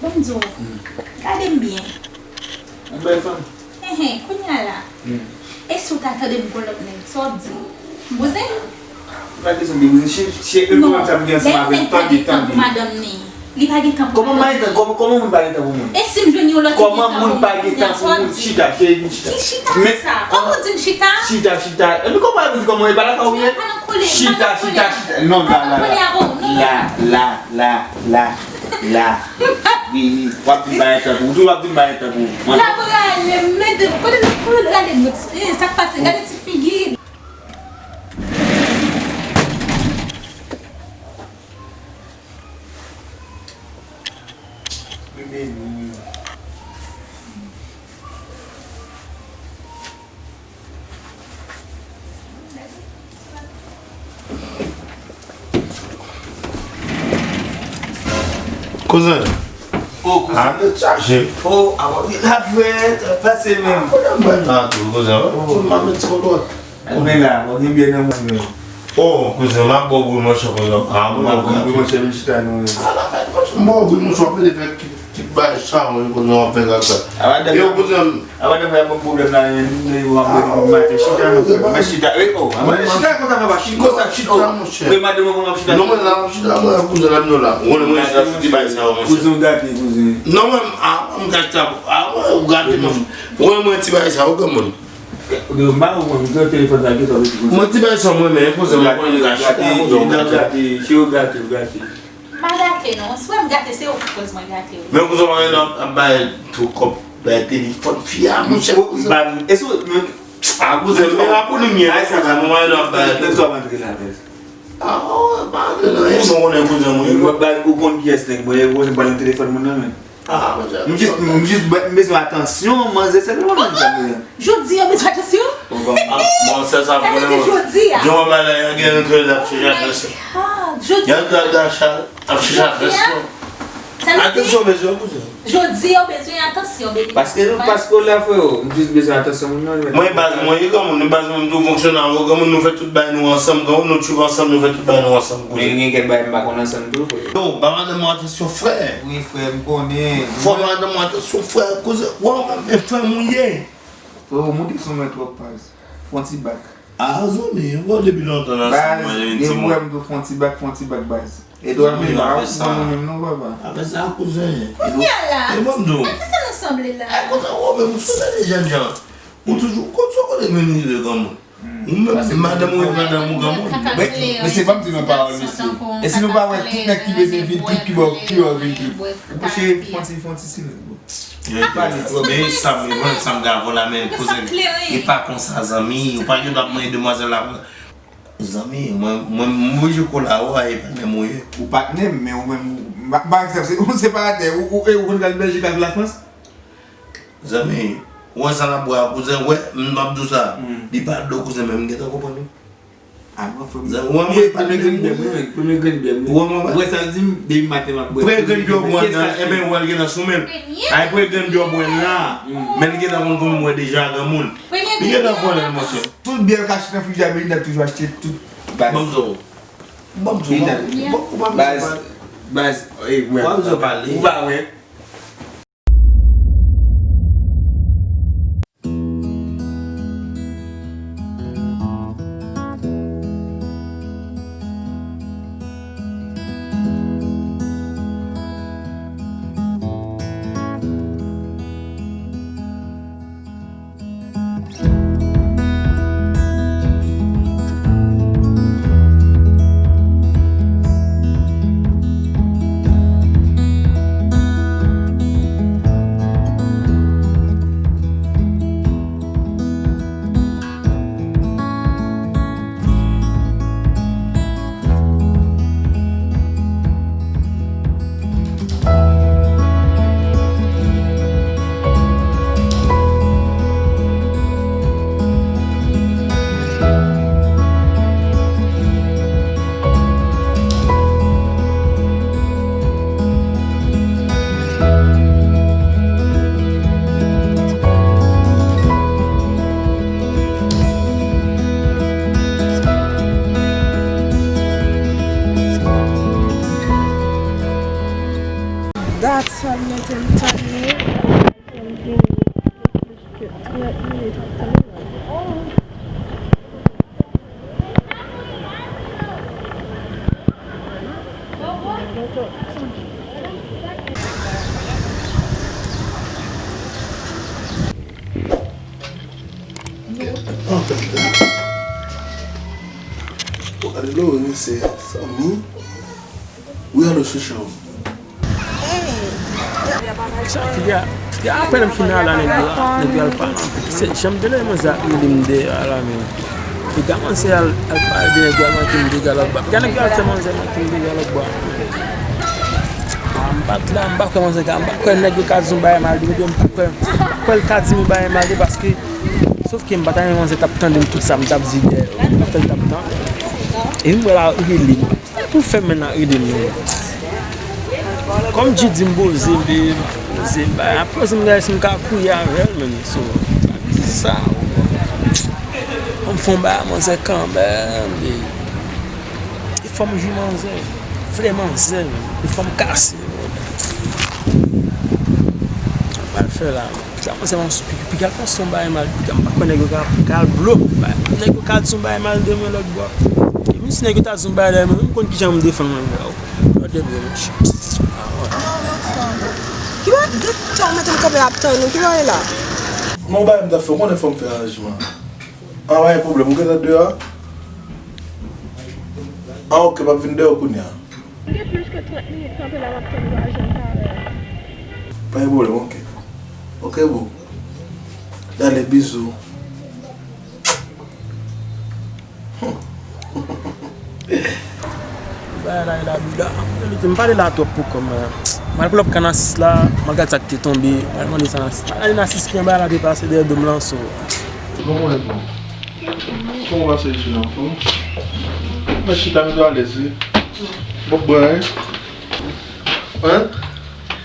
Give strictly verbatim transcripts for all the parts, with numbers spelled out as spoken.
Ban m di w, gade m byen. Yon bèl fanm. Enhen, kounye a la. E si w ta tande m gon lòt nèg, sa w ap di? M bouzen? Pa kesyon de bouzen, se, se e pwoblèm sa m gen ansanm avèl, pa gen tan pou madanm ni. Li pa gen tan pou madanm ni. Kòman m pa gen tan, kòman, kòman moun pa gen tan pou moun? E si m jwenn yon lòt ki gen tan pou moun, sa w ap di? Chita, cheri, vin chita. Ki chita sa? Kòman w di m chita? Chita, chita. Epi kòman w di kòman e pa lakay ou ye? Chita, chita, chita. Non, la, la, la. La, la, la, la. Wi, wi. W ap vin bay tankou. Ou tou w ap vin bay tankou. L ap rale m, men de, kote, kote l rale m? Eh, sa k pase? Gade ti figi l. Wi, baby. Kouzen. O, kouzen. Ah, tèt chaje. O, a w ap gen la frè, pase menm. Ah, tou, kouzen, wi. O, m ap met ti kote. Men la, w gen byen nan men. O, kouzen, m ap ba w bri monchè, kouzen. Ah, m ap ba w bri monchè, vin chita nou. M ba w bri monchè, w ap mete fè kit, kit Bay sa, wi, kote w ap fè kaka. Yo, kote m. Avan de fè bon pwoblèm la, men nou, nou, nou, nou, maten, chita, non, frè. Mwen chita, wi, oh, avan de chita, konsa, papa, chita, konsa, chita, oh. Wi, madanm mwen, konsa, chita. Non, mwen la, chita, mwen, kouzen, la, nou la. Ou konnen mwen chita, ti bagay sa, mwen. Kouzen, w gate, kouzen. Non, mwen, a, mwen ka chita, a, mwen, ou gate, mwen. Mwen, mwen, ti bagay sa, ou granmoun. Mwen, ti bagay sa, mwen, men, kouzen, mwen, mwen, gate, gate, gate, gate, gate. M pa gate non. Si w wè m gate, se ou ki koz mwen gate wi. Men kouzen w ap bay tou kòb bay telefòn fi a, monchè, kouzen. Ba, e sou, men a kouzen, men a pou nou mye, men kouzen, mwen ap bay. Lè sou ap antre la, bèz. A, oh, pa antre nan anyen, mwen konnen kouzen mwen. Ou ap bay, ou konn kiyès nèg mwen ye, ou konn se m pral nan telefòn moun nan, men. Ah, m jis, m jis, m bezwen atansyon manzè, sèlman menm sa m bezwen. Jodi a w bezwen atansyon? Bon, sè sa, sa vle di jodi a. Jan w ap bay la, y a gen antre l ap chèche adrès. Jodi a. Y a antre l ap chèche adrès non. Atansyon, bezwen kouzen. Jodi a w bezwen atansyon, baby. Paske nou, paske w la, freo, m jis bezwen atansyon moun nan. Mwen, baz mwen, e granmoun, baz mwen, m tou fonksyonè avè w, granmoun, nou fè tout bagay nou ansanm, granmoun, nou tchoup ansanm, nou fè tout bagay nou ansanm, kouzen. Men gen kèk bagay m pa konn ansanm tou, freo. Yo, ba madanm ou atansyon, frè. Wi, frè, m konnen. Fò madanm ou atansyon, frè, kouzen. Wè, w menm, e frè m ou ye. Freo, moute sou mwen twòp, baz. Fè yon ti bak. Ah, zanmi, bon, depi lontan nan sa, mwen, depi timoun. Baz, depi w wè m tou fè yon ti bak, fè yon ti bak, baz. Edouard, men pa fè sa. Mwen menm non, papa. Pa fè sa, kouzen. Kounya la, e bon, m di w. Nan ki sa nou sanble la? Ay, kouzen, ou menm, ou sou de jèn jan. Ou toujou, ou konn sa w konnen men rive granmoun. Ou menm, madanm ou, madanm ou granmoun. Men, men se pa m di nan pawòl, mesye. E si nou pa wè tout nèg ki bezwen vin trip, ki bò, ki bò vin trip. Ou kouche, fè yon ti, fè yon ti silans, bro. Yo, men sa m, men sa m ka avè w la, men kouzen, e pa konsa, zanmi. Ou pa gen dwa ap mande demwazèl la konsa. Zanmi, mwen, mwen, m oblije kole a ou, e patnè m ou ye. Ou patnè m, men ou menm, ou, pa, pa egzanp, se, ou separatè, ou, ou, e ou konn al Bèljik ak Lafrans? Zanmi, ou wè sa n ap bwè a, kouzen, wè, m ap di w sa, li pa dlo, kouzen, men m gentan konprann wi. A non, frè m. Ou wè mwen, premye grenn byè m, wi, premye grenn byè m, wi. Ou wè mwen, ou wè sa l di m, depi maten m ap bwè. Premye grenn byè w bwè nan, ebyen, ou wè l gentan sou men l. Ay, premye grenn byè w bwè la, men l gentan konn kòman m wè deja granmoun. Li gentan konnen l, monchè. Tout byè l ka achte nan frijidè, men li t ap toujou achte tout baz. Ban m di w. Ban m di w, ban m di w. Baz, baz, e, wè. Ou pa bezwen pale. Ou pa wè. That's all, nothing, nothing. Alo, mesye, zanmi. Wi, alo, Chouchou. Sa, figi a, figi a, apre lè m fin al la, nèg yo a, nèg yo al pale anpil. Se, jan m te leve manzè a, li li m deyò a la, men. Figi a, manzè al, al pale de nèg yo a, manke m dega lòt bò. Figi a, nèg yo al fè manzè, manke m dega lòt bò. A, m pa t la, m pa kwè manzè ka, m pa kwè nèg yo ka di yon bagay mal de, m pa kwè, m pa kwè l ka di yon bagay mal de, paske, sòf ke m pa ta renmen manzè t ap tande m tout sa m t ap di dèyè yo, m pa kwè l t ap tande. E m wè la, li li. Sa pou fè men nan ede m menm. Kòm Djidji m poze, m poze, m bay, apre se m gade si m ka kouye avè l menm, so, pa di sa, ou fè yon bagay a manzè kanmenm, e fò m jwi manzè, vle manzè, e fò m kase. Fè la, piga panse yon piga panse yon bagay mal, piga m pa kwè nèg yo ka ka blo. Nèg yo ka di yon bagay mal de mwen lòt bò. E menm si nèg yo ta di yon bagay de mwen, m konn kijan m defann mwen menm. Lòt de bro, monchè. Ki bagay de tan w mete m kanpe ap tann ou, ki bagay la? Non, bagay m ta fè, w konnen fò m fè aranjman. An, pa gen pwoblèm, ou gentan deyò a? An, oke, m ap vin deyò kounye a. M gen plis ke trant minit kanpe la, m ap tann vwazen m talè. Pa gen pwoblèm, oke. Oke, boo. Dale, bizou. Bagay la, la, bida. M pale la twòp pou kòm, eh, m al pull up kann asis la, m al gad sa k te tonbe, m al mande sa nan asis. M al gade nan asis kijan bagay la te pase dèyè do m lan, so. Bon, bon, bon. Kòman w pase jodi la, anfòm? Mwen chita, m tou alèz, wi. Bon, bon, hein? Hein?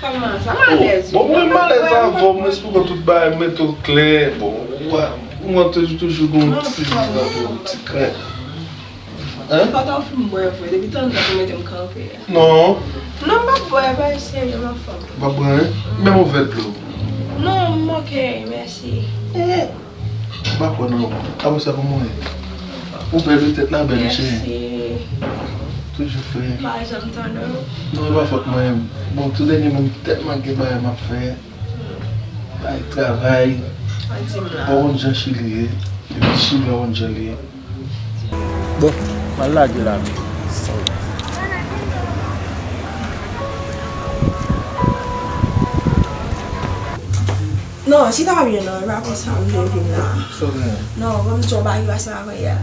Kòman sa? M alèz, wi. Bon, mwen m alèz avè w, m esplike w tout bagay, m mete w klè. Bon, ou wè, mwen toujou, toujou gon ti, ti krenk. Hein? Fò w fin bwè vre, depi tanndan ou mete m kanpe a. Non. Non, m p ap bwè, pa serye, m anfòm. Ou p ap bwè, hein? Menm yon vè dlo. Non, m oke, mèsi. Eh. M pa kwè nan ou. Apre sa, kòman w ye? Ou bèl wi, tèt la bèl, cheri. Mèsi. Toujou fè. M pa janm tande w. Non, e pa fòt mwen. Bon, tou dènye moman, m tèlman gen bagay m ap fè. Bay travay. Pa di m la. Ou konn jan Chili ye. Epi Chili, ou konn jan li ye. Bon, m al lage la. Non, chita byen non, e pa konsa m te vin la. Sa w gen? Non, ban m di w, m pa rive pase avanyè.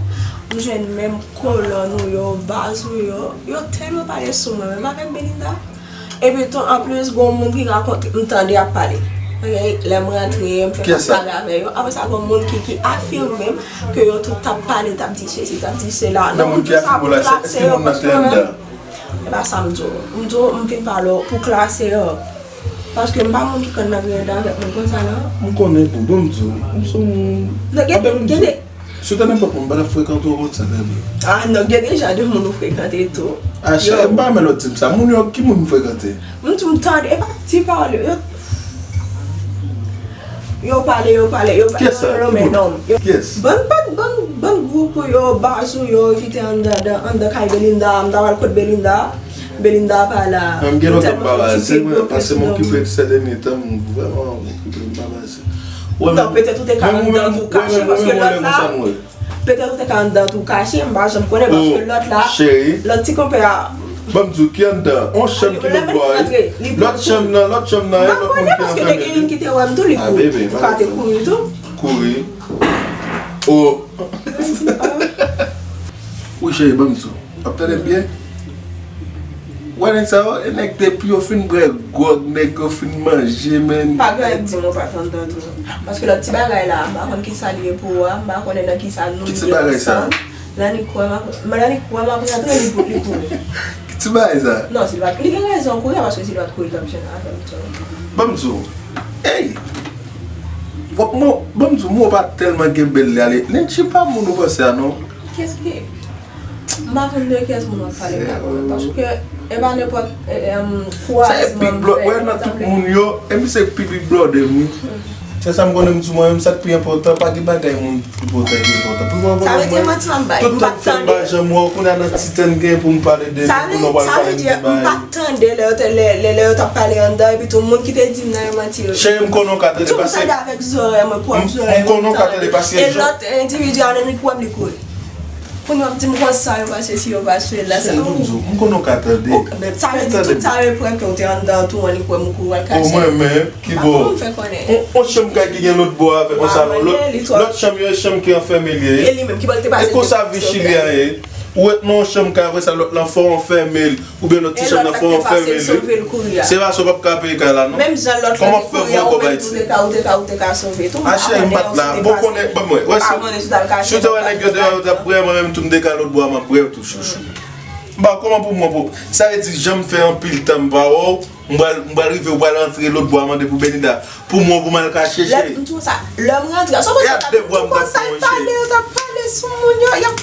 M jwenn menm kolòn ou yo, baz ou yo, yo tèlman pale sou mwen, menm avèk Belinda. Epi tou, anplis, gon moun ki rakonte, m tande y ap pale. Ok, lè m rantre, m fè fas pale avè yo. Apre sa, gon moun ki, ki afime m ke yo tout t ap pale, t ap di sesi, t ap di sela. Non, moun ki afime w la, èske moun nan te anndan? E pa sa m di w. M di w, m vin pale w pou klase yo. Paske m pa moun ki konn nan griyen dan avèk moun konsa, non. M konnen pou, bon, m di w, m se yon moun. Non, gen de, gen de. Si w te nenpòt moun, m pa t ap frekante w konsa, tande. Ah, non, gen de jan de moun ou frekante tou. Ah, cheri, m pa renmen lè w di m sa. Moun yo, ki moun m frekante? M di w, m tande, e pa ti pale, yo, yo pale, yo pale, yo pale, yo nonmen non. Kiyès? Bann, bann, bann, bann gwoup ou yo, baz ou yo, ki te anndan, anndan, anndan kay Belinda, m ta pral kot Belinda. Belinda pa la. Mwen, m gen lontan m pa pale. Se mwen, paske mwen okipe sèten tan, m vrèman okipe, m pa pale. Non, petèt ou te ka anndan tou kache, paske lòt la, petèt ou te ka anndan tou kache, m pa janm konnen, paske lòt la, lòt ti konpè a. Ban m di w ki anndan, on chanm ki lòt bò a, wi. Lòt chanm nan, lòt chanm nan, e lòt moun ki anfèmen. M pa konnen, paske te gen youn ki te wè m tou, li kouri. Ou ka te kouri tou. Kouri. Oh. Wi, cheri, ban m di w. W ap tande m byen? Wè nèg sa yo, e nèg depi yo fin bwè gwòg, nèg yo fin manje, men. Pa gen anyen k di m ou pa t anndan tou. Paske lòt ti bagay la, m pa konn kisa li ye pou ou a, m pa konnen nan kisa nou ye ansanm. Ki ti bagay sa? Lani kwè m ap, Lani kwè m ap rantre, li pou, li kouri. Ki ti bagay sa? Non, si li pa t, li gen rezon kouri a, paske si li pa t kouri, li t ap jwenn avè m tou. Ban m di w, ey! Bon, bon, ban m di w, mwen pa tèlman gen bèl li ale. Nenchi pa moun ou panse a, non? Kiyès ki M pa konn de kiyès moun w ap pale la, paske e pa nenpòt, e, e, kwazman m fè. Wè nan tout moun yo, e misye k pi big blòdè m, wi. Se sa m konnen, m di mwen menm, sa k pi enpòtan, pa gen bagay moun pi enpòtan ki enpòtan. Pi enpòtan mwen, tout tan m fè m pa janm wè w, kounye a nan ti tan n gen pou m pale de li, pou nou pral pale de bagay. Sa vle di, m pa t tande lè yo te, lè, lè, lè yo t ap pale anndan, epi tou moun ki te di m nan yo manti yo. Cheri, m konnen w ka tande paske. Tou m tande avèk zòrèy mwen, pwòp zòrèy mwen, m tande. E lòt endividi a menm li kwè m li kouri. Kounye w ap di m konsa yo pase si yo pase la, sa. Cheri, ban m di w, m konnen w ka tande. Sa vle di tout sa yo pran ke w te anndan tou, annik wè m kou al kache. O mwen menm, ki bò? Kòman m fè konnen? On, on chanm kay ki gen lòt bò avèk on salon. Lòt, lòt chanm yo, e chanm ki anfèmen li ye. E li menm, ki bò l te pase? E konsa vi Chili a ye. Ou ret nan on chanm kay, apre sa lòt lan fò w anfèmen l. Oubyen lòt ti chanm nan fò w anfèmen li. Se pa sa w p ap ka peye kay la, non. Menm jan lòt la te kouri a, ou menm tou te ka, ou te ka, ou te ka sove tou. A cheri, m pa t la. Bon, konnen, ban mwen. Wè, si, si w te wè nèg yo deyò, yo t ap brè, mwen menm tou m te ka lòt bò a, m ap brè tou, chouchou. M pa kòman pou mwen, pou, sa vle di, jan m fè anpil tan m pa wè w, m pral, m pral rive, ou pral antre lòt bò a, mande pou Belinda. Pou mwen, pou m al kache, cheri. Lè m di w sa, lè m rantre, sa konsa, tout konsa, yo pale, yo t ap pale sou moun yo, y ap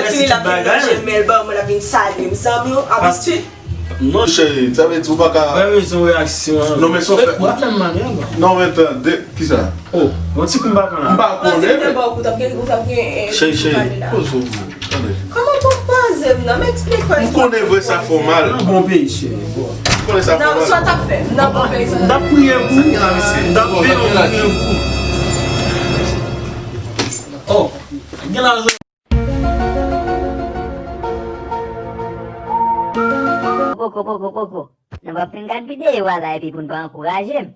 Lè Firila fin manje l, men l ban mwen, l ap vin salye m. Zanmi w, abitid. Non, cheri, sa vle di ou pa ka. Mwen bezwen reyaksyon an. Non, men sa w fè. Ou ap fè m mal, wi. Non, men tande, kisa? Oh, yon ti kou m pa konnen. M pa konnen. Ou t ap gen, ou t ap gen, eh, cheri, cheri, poze w. Tande. Kòman pou poze m nan? M eksplike w. M konnen vre sa fè w mal. Nan bon peyi, cheri. M konnen sa fè w mal. Nan, sa w t ap fè? Nan bon peyi sa. M t ap priye pou ou. M t ap priye pou ou. Oh, gen lajan. Poko, poko, poko. Nou p ap fin gad videyo a la epi pou n pa ankouraje m.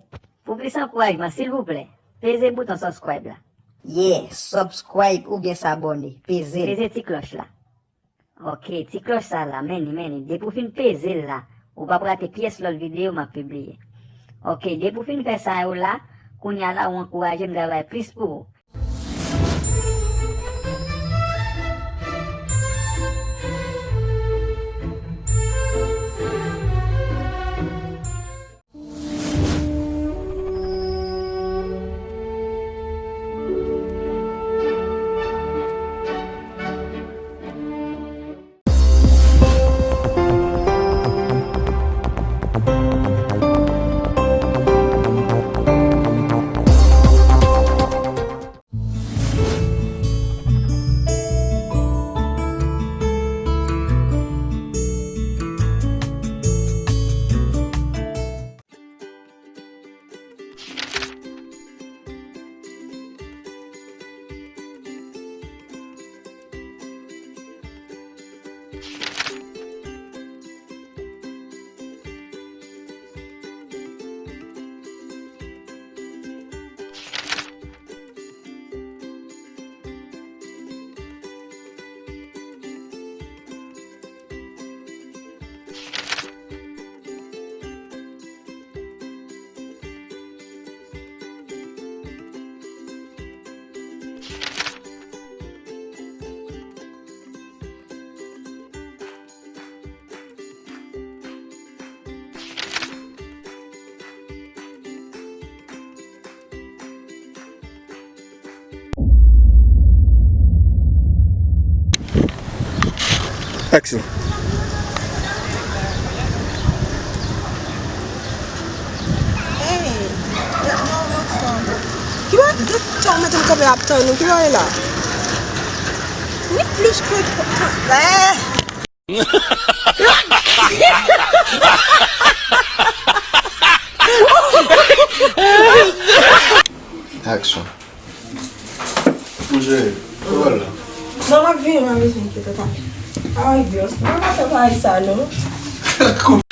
Pou plis ankourajman, silvouplè. Peze bouton subscribe la. Yeah, subscribe oubyen s'abonner. Peze l. Peze ti klòch la. Ok, ti klòch sa la, men li, men li. Depi w fin peze l la, ou p ap rate pyès lòt videyo m ap pibliye. Ok, depi w fin fè sa yo la, kounye a la, ou ankouraje m travay plis pou ou. Aksyon. Hey, gad non, anfan. Ki wè de tan w mete m kanpe ap tann ou, ki wè la? Ni plis ke twa, eh! Aksyon. Monchè, ou pral la? Non, m ap vini, m ap vini, enkyete pa. Ay, Dios, mwen pa fè bagay sa, non.